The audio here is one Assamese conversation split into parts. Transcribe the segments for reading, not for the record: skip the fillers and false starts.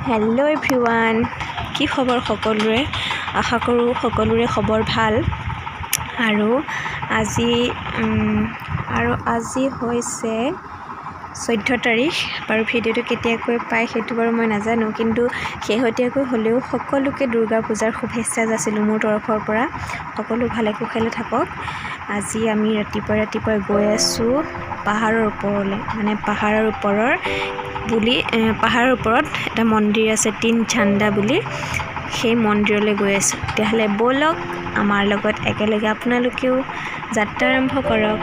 হেল্ল' এভৰিৱান, কি খবৰ সকলোৰে? আশা কৰোঁ সকলোৰে খবৰ ভাল। আৰু আজি আৰু আজি হৈছে 14 তাৰিখ। বাৰু ভিডিঅ'টো কেতিয়াকৈ পায় সেইটো বাৰু মই নাজানো, কিন্তু শেহতীয়াকৈ হ'লেও সকলোকে দুৰ্গা পূজাৰ শুভেচ্ছা যাচিলোঁ মোৰ তৰফৰ পৰা। সকলো ভালে কুশলে থাকক। আজি আমি ৰাতিপুৱাই ৰাতিপুৱাই গৈ আছোঁ পাহাৰৰ ওপৰলৈ, মানে পাহাৰৰ ওপৰৰ বুলি পাহাৰৰ ওপৰত এটা মন্দিৰ আছে তিন ঝাণ্ডা বুলি, সেই মন্দিৰলৈ গৈ আছোঁ। তেতিয়াহ'লে ব'লক আমাৰ লগত একেলগে আপোনালোকেও যাত্ৰা আৰম্ভ কৰক।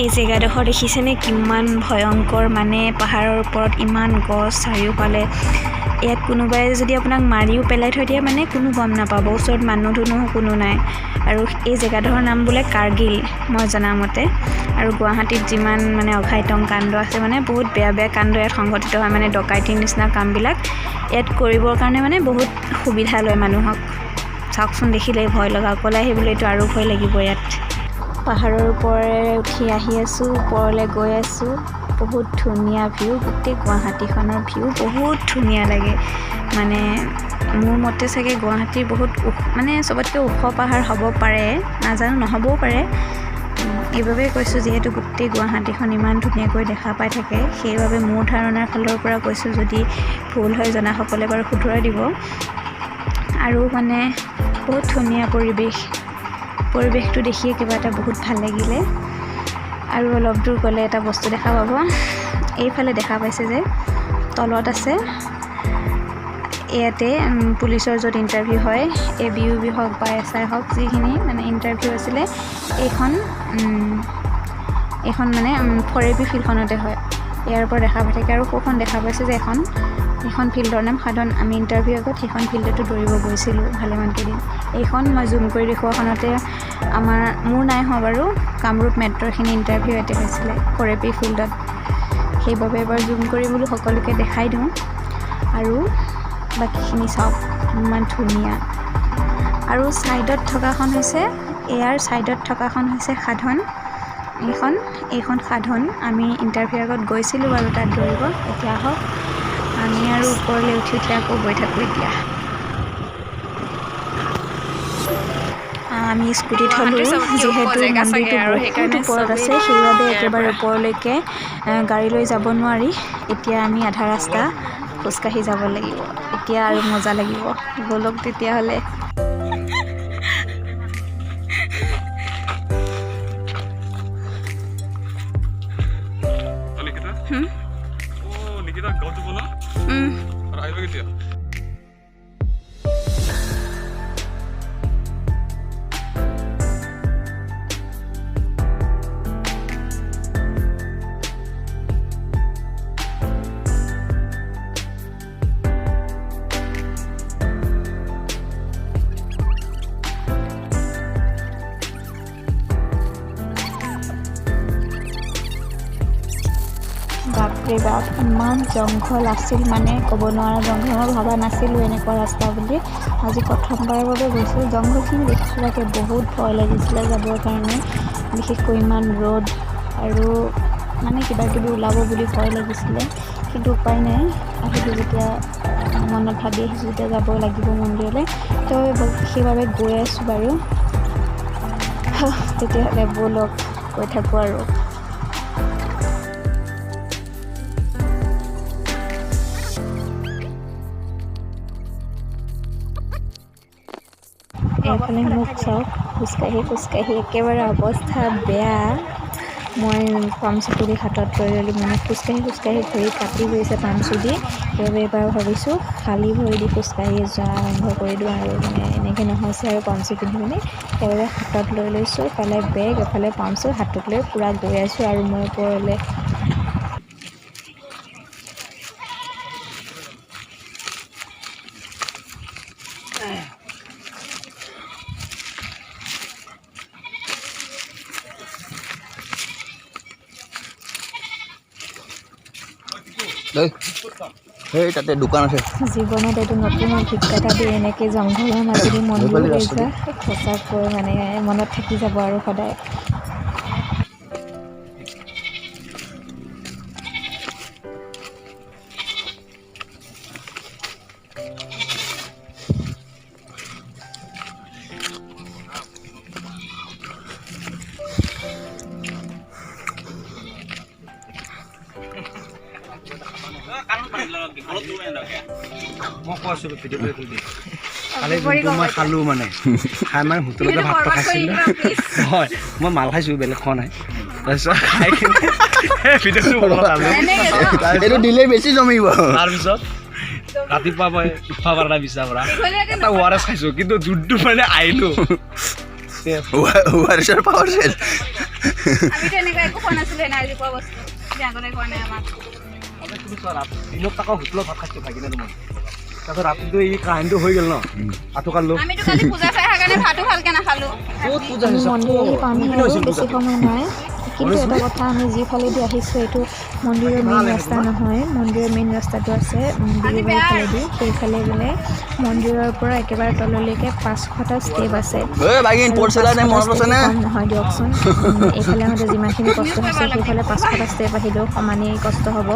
এই জেগাডোখৰ দেখিছেনে কিমান ভয়ংকৰ, মানে পাহাৰৰ ওপৰত ইমান গছ চাৰিওফালে। ইয়াত কোনোবাই যদি আপোনাক মাৰিও পেলাই থৈ দিয়ে মানে কোনো গম নাপাব, ওচৰত মানুহ দুনুহ কোনো নাই। আৰু এই জেগাডোখৰৰ নাম বোলে কাৰ্গিল মই জনামতে। আৰু গুৱাহাটীত যিমান মানে অঘাইতং কাণ্ড আছে, মানে বহুত বেয়া বেয়া কাণ্ড ইয়াত সংঘটিত হয়, মানে ডকাইতিৰ নিচিনা কামবিলাক ইয়াত কৰিবৰ কাৰণে মানে বহুত সুবিধা লয় মানুহক। চাওকচোন, দেখিলেই ভয় লগা, অকলে আহিবলৈতো আৰু ভয় লাগিব। ইয়াত পাহাৰৰ ওপৰেৰে উঠি আহি আছোঁ, ওপৰলৈ গৈ আছোঁ। বহুত ধুনীয়া ভিউ, গোটেই গুৱাহাটীখনৰ ভিউ বহুত ধুনীয়া লাগে। মানে মোৰ মতে চাগে গুৱাহাটীৰ বহুত ওখ, মানে চবতকৈ ওখ পাহাৰ হ'ব পাৰে, নাজানো, নহ'বও পাৰে। এইবাবেই কৈছোঁ, যিহেতু গোটেই গুৱাহাটীখন ইমান ধুনীয়াকৈ দেখা পাই থাকে, সেইবাবে মোৰ ধাৰণাৰ ফালৰ পৰা কৈছোঁ। যদি ভুল হয় জনাসকলে বাৰু শুধৰাই দিব। আৰু মানে বহুত ধুনীয়া পৰিৱেশ, পৰিৱেশটো দেখিয়ে কিবা এটা বহুত ভাল লাগিলে। আৰু অলপ দূৰ গ'লে এটা বস্তু দেখা পাব, এইফালে দেখা পাইছে যে তলত আছে, ইয়াতে পুলিচৰ য'ত ইণ্টাৰভিউ হয়, এ বি ইউ বি হওক বা এছ I হওক, যিখিনি মানে ইণ্টাৰভিউ আছিলে, এইখন এইখন মানে ফৰেবি ফিল্ডখনতে হয়। ইয়াৰ পৰা দেখা পাই থাকে। আৰু সোঁখন দেখা পাইছে যে এখন ফিল্ডৰ নাম সাধন। আমি ইণ্টাৰভিউ আগত সেইখন ফিল্ডতো দৌৰিব গৈছিলোঁ ভালেমান কেইদিন। এইখন মই জুম কৰি দেখুওৱাখনতে আমাৰ, মোৰ নাই হোৱা বাৰু, কামৰূপ মেট্ৰ'ৰখিনি ইণ্টাৰভিউ ইয়াতে হৈছিলে ফৰেপি ফিল্ডত। সেইবাবে এবাৰ জুম কৰি বোলো সকলোকে দেখাই দিওঁ। আৰু বাকীখিনি চাওক ইমান ধুনীয়া। আৰু ছাইডত থকাখন হৈছে, ইয়াৰ ছাইডত থকাখন হৈছে সাধন। এইখন সাধন। আমি ইণ্টাৰভিউ আগত গৈছিলোঁ বাৰু তাত দৌৰিব। এতিয়া আহক আমি আৰু ওপৰলৈ উঠি উঠি আকৌ গৈ থাকোঁ। এতিয়া আমি স্কুটিত হ'লোঁ, যিহেতু মন্দিৰটো বহুত ওপৰত আছে, সেইবাবে একেবাৰে ওপৰলৈকে গাড়ী লৈ যাব নোৱাৰি। এতিয়া আমি আধা ৰাস্তা খোজকাঢ়ি যাব লাগিব। এতিয়া আৰু মজা লাগিব, ব'লক তেতিয়াহ'লে। বাপৰে বাপ, ইমান জংঘল আছিল, মানে ক'ব নোৱাৰা জংঘল। মই ভবা নাছিলোঁ এনেকুৱা ৰাস্তা বুলি। আজি প্ৰথমবাৰৰ বাবে গৈছোঁ। জংঘলখিনি দেখি সঁচাকৈ বহুত ভয় লাগিছিলে যাবৰ কাৰণে, বিশেষকৈ ইমান ৰ'দ আৰু মানে কিবা কিবি ওলাব বুলি ভয় লাগিছিলে। কিন্তু উপায় নাই, আহিলোঁ যেতিয়া মনত ভাবি আহিছোঁ যেতিয়া যাব লাগিব মন্দিৰলৈ, তো সেইবাবে গৈ আছোঁ বাৰু। তেতিয়াহ'লে ব'লক গৈ থাকোঁ। আৰু এইফালে মোক চাওক, খোজকাঢ়ি খোজকাঢ়ি একেবাৰে অৱস্থা বেয়া। মই পামচু তুলি হাতত লৈ ল'লোঁ, মানে খোজকাঢ়ি খোজকাঢ়ি ভৰি কাটি গৈছে পামচু দি। সেইবাবে এইবাৰ ভাবিছোঁ খালী ভৰি দি খোজকাঢ়ি যোৱা আৰম্ভ কৰি দিওঁ আৰু, মানে এনেকৈ নহৈছে আৰু পামচু পিন্ধি পিনি। সেইবাবে হাতত লৈ লৈছোঁ, এফালে বেগ এফালে পামচু হাতত লৈ পূৰা গৈ আছোঁ আৰু মই ওপৰলৈ। ঐ, সেই তাতে দোকান আছে। জীৱনত এইটো নতুন অভিজ্ঞতা দেই, এনেকৈ জংঘলৰ মাজেদি মন্দিৰ সেইফালে হৈ ৰাস্তাটো। যোৱা। সঁচাকৈ মানে মনত থাকি যাব আৰু সদায়। মই কৈ আছোঁ, ভিডিঅ' কৰি দি। কালি যোনটো মই খালোঁ, মানে খাই মানে হোটেলতে ভাতটো খাইছিলোঁ। হয়, মই মাল খাইছোঁ, বেলেগ খোৱা নাই। তাৰপিছত খাই কিনে ভিডিঅ'টো বনালোঁ। এইটো দিলে বেছি জমিব। তাৰপিছত ৰাতিপুৱা মই উঠবা পৰা নাই বিছনাৰ পৰা। এটা অ' আৰ এছ খাইছোঁ, কিন্তু যোনটো মানে আহিলোঁ। ৱাৰিছৰ পাৱাৰ চেল। আমিতো এনেকুৱা একো খোৱা নাছিলো, এনাৰ্জি পোৱা বস্তু আগতে খোৱা নাই আমাক। তুমি চোৱা, দিনত আকৌ হোটেলত ভাত খাইছোঁ ভাগিনে তোমাৰ। তাৰপিছত ৰাতিটো এই কাহিনীটো হৈ গ'ল ন, আঁঠু কাঢ়িলোঁ। আমিতো কালি পূজা চাই অহাৰ কাৰণে ভাতো ভালকে নাখালো। ক'ত পূজা? আমি মন্দিৰ আহি পামহি আৰু বেছি সময় নাই। কিন্তু এটা কথা, আমি যিফালেদি আহিছোঁ এইটো মন্দিৰৰ মেইন ৰাস্তা নহয়। মন্দিৰৰ মেইন ৰাস্তাটো আছে বিৰুবাৰী ফালেদি। সেইফালে গ'লে মন্দিৰৰ পৰা একেবাৰে তললৈকে 500টা ষ্টেপ আছে। ঐ ভাগিন, আৰু পৰচেলা নাই, 500টা মনত ষ্টেপো আছেনে? কম নহয় দিয়কচোন। এইফালে আহোঁতে যিমানখিনি কষ্ট হৈছে, সেইফালে 500টা ষ্টেপ আহিলেও সমানেই কষ্ট হ'ব।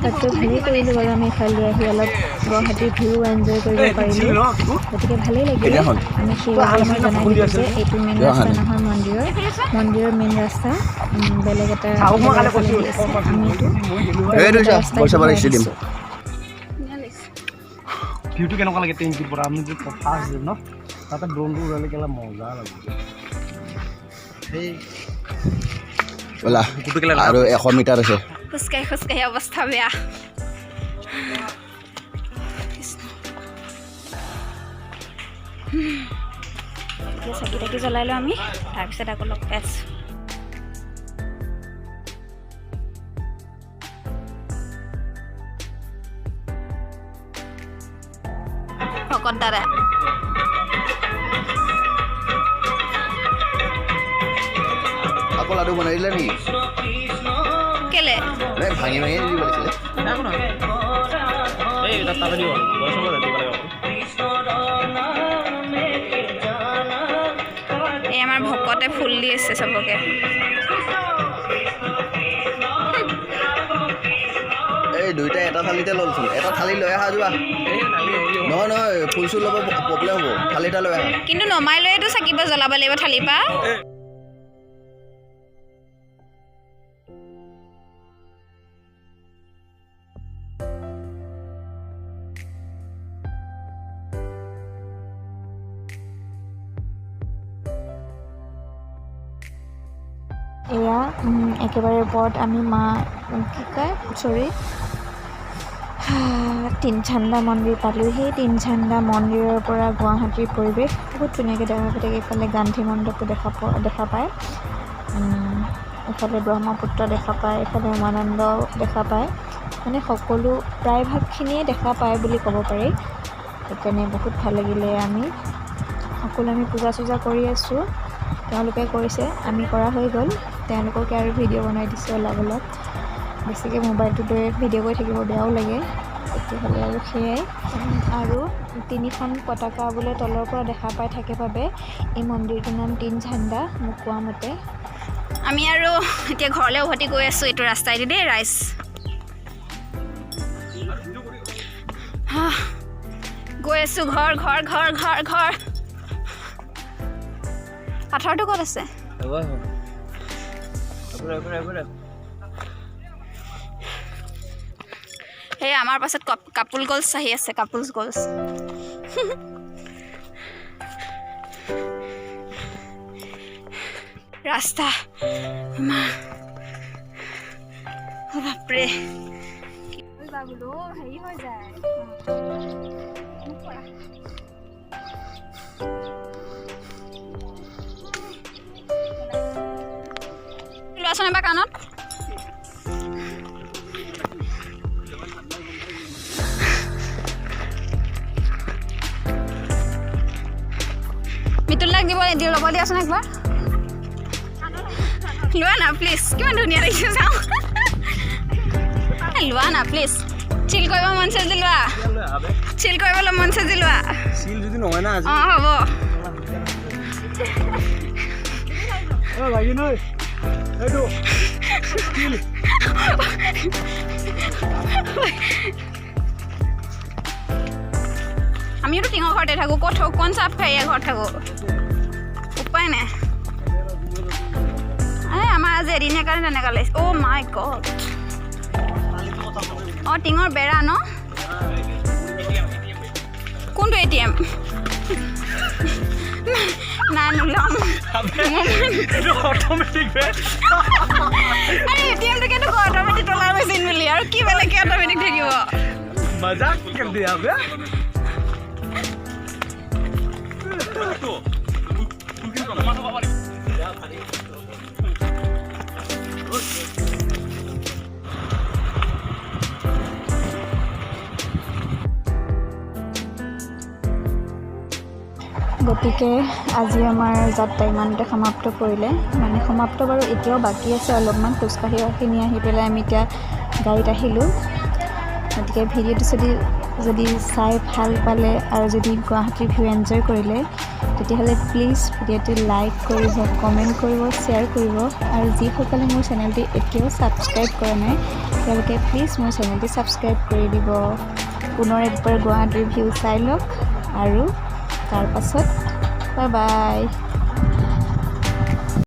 তাতকৈ ভালেই কৰিলোঁ বাৰু, আমি এইফালে আহি অলপ গুৱাহাটীৰ ভিউ এনজয় কৰিব পাৰিলোঁ। গতিকে ভালেই লাগিলে। কেইদিনাখন? আমি সেইবাবে মই জনাই দিলোঁ যে এইটো মেইন ৰাস্তা নহয় মন্দিৰৰ। মন্দিৰৰ মেইন ৰাস্তা বেলেগ এটা চাওক, মই কালি বেলেগ কৈছোঁ। এফালেদি আছে। আমি এইটো এইটো বেলেগ এটা চা, ৰাস্তাই পইচা দি পালে দিম। আহিছোঁ। ভিউটো কেনেকুৱা লাগে টেংকিৰ পৰা? আমি যে ফাৰ্ষ্ট দিম ন, তাতে ড্ৰোনটো উৰালে কেলা মজা লাগিব। সেই ব'লা, আৰু 100 মিটাৰ আছে। খোজকাঢ়ি খোজকাঢ়ি অৱস্থা বেয়া। কৃষ্ণ। এতিয়া চাকি তাকি জ্বলাই লওঁ আমি, তাৰপিছত আকৌ লগ পাই আছোঁ। ভকত দাদা। আকৌ লাডু বনাই দিলে নেকি? কেলে? নাই, ভাঙি ভাঙি দিব লাগিছিলে। এই তাতে দিব। দিব লাগিব। এই আমাৰ ভকতে ফুল দি আছে চবকে। এই দুইটাই এটা থালিতে ল'লচোন। এটা থালি লৈ আহা যোৱা। নহয় নহয়, ফুল চুল ল'ব প্ৰব্লেম হ'ব। থালি এটা লৈ আহা। কিন্তু নমাই লৈয়েতো চাকিব জ্বলাব লাগিব থালিৰ পৰা। এয়া একেবাৰে ওপৰত আমি মা কি কয়, চৰি, তিনঝাণ্ডা মন্দিৰ পালোহি। তিনঝাণ্ডা মন্দিৰৰ পৰা গুৱাহাটীৰ পৰিৱেশ বহুত ধুনীয়াকৈ দেখা পাই থাকে। ইফালে গান্ধী মণ্ডপো দেখা পায়, ইফালে ব্ৰহ্মপুত্ৰ দেখা পায়, ইফালে উমানন্দ দেখা পায়। মানে সকলো প্ৰায়ভাগখিনিয়ে দেখা পায় বুলি ক'ব পাৰি। সেইকাৰণে বহুত ভাল লাগিলে। আমি সকলো আমি পূজা চূজা কৰি আছোঁ। তেওঁলোকে কৰিছে, আমি কৰা হৈ গ'ল। তেওঁলোককে আৰু ভিডিঅ' বনাই দিছোঁ অলপ অলপ। বেছিকৈ মোবাইলটো লৈ ভিডিঅ' কৰি থাকিব বেয়াও লাগে। তেতিয়াহ'লে আৰু সেয়াই। আৰু তিনিখন পতাকা বোলে তলৰ পৰা দেখা পাই থাকে বাবে এই মন্দিৰটোৰ নাম তিন ঝাণ্ডা, মোক কোৱা মতে। আমি আৰু এতিয়া ঘৰলৈ উভতি গৈ আছোঁ এইটো ৰাস্তাইদি দেই ৰাইজ। হাহ, গৈ আছোঁ ঘৰ ঘৰ ঘৰ ঘৰ ঘৰ। পাথৰটো ক'ত আছে? সেই আমাৰ পাছত কাপোল গ'লছ আহি আছে, কাপোলছ গ'লছ। ৰাস্তা মা, অ বাপৰে, বোলো হেৰি হৈ যায়। মোক কৰা। লোৱাচোন এবাৰ কাণত। মিতুল দাক দিব দি ল'ব দিয়াচোন একবাৰ। লোৱা না প্লিজ। কিমান ধুনীয়া লাগিছে চাওঁ। লোৱা না প্লিজ। চিল কৰিব মন আছে যদি লোৱা, চিল কৰিবলৈ মন আছে যদি লোৱা। চিল যদি নহয় না আজি। অঁ, হ'ব। লাগি নৈ এইটো। আমিওতো টিঙৰ ঘৰতে থাকোঁ, ক'ত থাকোঁ? কোন চাফ খাই ঘৰত থাকোঁ? উপায় নাই। এই আমাৰ আজি এদিনীয়া কাৰণে তেনেকুৱা লাগিছে। অ' মাই গড! অঁ, টিঙৰ বেৰা ন? কোনটো এটিএম? নাই, নোলাম। অট'মেটিক। আৰে, এটিএমটো অট'মেটিক তোলা মেচিন বুলি আৰু কি বেলেগকৈ অট'মেটিক থাকিব? मजाक कर दिया बे। গতিকে আজি আমাৰ যাত্ৰা ইমানতে সমাপ্ত কৰিলে। মানে সমাপ্ত বাৰু এতিয়াও বাকী আছে অলপমান খোজকাঢ়ি আহি পেলাই আমি এতিয়া গাড়ীত আহিলোঁ। গতিকে ভিডিঅ'টো যদি চাই ভাল পালে আৰু যদি গুৱাহাটীৰ ভিউ এনজয় কৰিলে, তেতিয়াহ'লে প্লিজ ভিডিঅ'টো লাইক কৰিব, কমেণ্ট কৰিব, শ্বেয়াৰ কৰিব আৰু যিসকলে মোৰ চেনেলটি এতিয়াও ছাবস্ক্ৰাইব কৰা নাই, তেওঁলোকে প্লিজ মোৰ চেনেলটি ছাবস্ক্ৰাইব কৰি দিব। পুনৰ একবাৰ গুৱাহাটীৰ ভিউ চাই লওক আৰু তাৰপাছত বাই বাই।